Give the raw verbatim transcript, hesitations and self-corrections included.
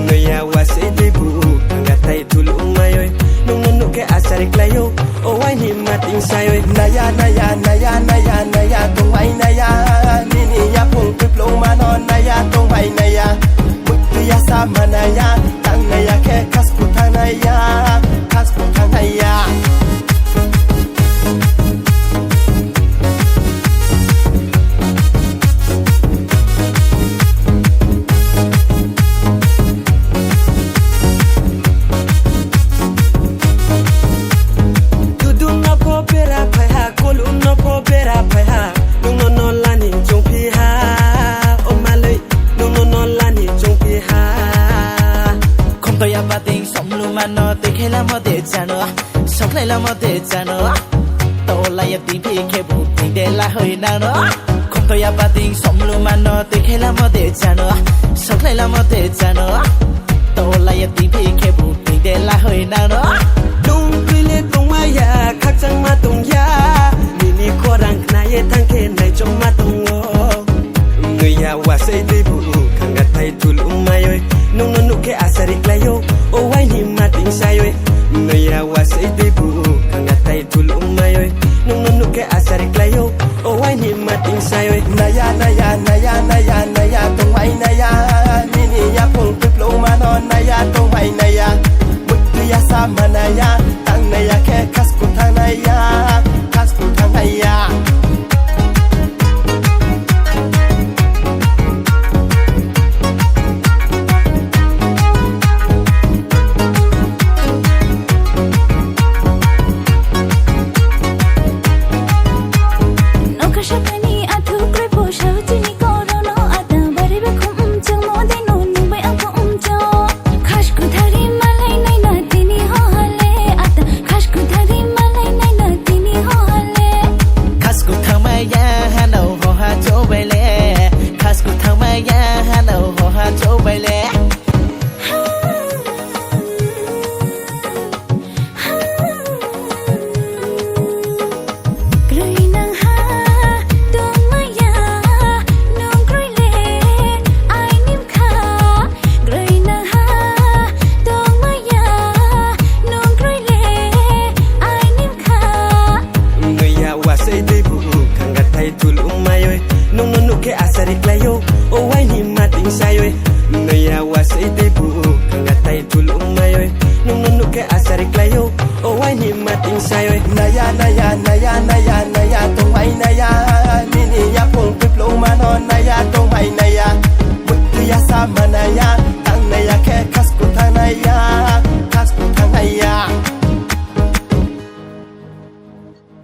Noiya wasei dei bu, thangga thai thulumai oi. Nung no nuh khe asari klái ou, o wai ni ma ting sai oi. Naiya, naiya, naiya, naiya, naiya, tongmai naiya. Nini yaphung tuiplungma no naiya, tongmai naiya. Muitu yasa ma naiya, tang naiya khe khasku thanng naiya, khasku thanng naiya. Dudu no pho bera phai ha, kolu no pho bera phai ha, nung no no la ni choungphi ha, o maloi, nung no no la ni choungphi ha. Khomtoya bating somluma no tui khe lamo de chano, sokhlai lamo de chano. Tolai ya tui phi khe bu tui de la hoi nang no. Khomtoya bating somluma no tui khe lamo de chano, sokhlai lamo de chano. Tolai ya tui phi khe bu tui de la hoi nang no. Nung tui le tongmai ya, khakchangma tong ya. Nini khorang khna ye thanng khe naichomma tong ou. Noiya wasei dei bu, thangga thai thulumai oi. Nung no nuh khe asari klái ou, o wai ni ma ting sai oi. Noiya wasei dei bu, thangga thai thulumai oi. Nung no nuh khe asari klái ou, o wai ni ma ting sai oi. Naiya, naiya, naiya, naiya, naiya, tongmai naiya. Nini yaphung tuiplungma no naiya, tongmai naiya. Muitu yasa ma naiya, tang naiya khe khasku thanng naiya, khasku thanng naiya. Nokha saphai ni athu kroi pho sao chini koro no ata bari bai khum changmo dei no nung bai ang khum chang. Khasku thari malai nai na tini hoha le ata, khasku thari malai nai na tini hoha le. Khasku thangmai ya hano hoha chouh bai le, khasku thangmai ya hano hoha chouh bai le. Kroi nang ha tongmai ya, nung kroi le aini bkha. Kroi nang ha tongmai ya, nung kroi le aini bkha. Noiya wasei dei bu, thangga thai thulumai oi. Nung no nuh khe asari klái ou, o wai ni ma ting sai oi. Noiya wasei dei bu, thangga thai thulumai oi. Nung no nuh khe asari klái ou, o wai ni ma ting sai oi. Naiya, naiya, naiya, naiya.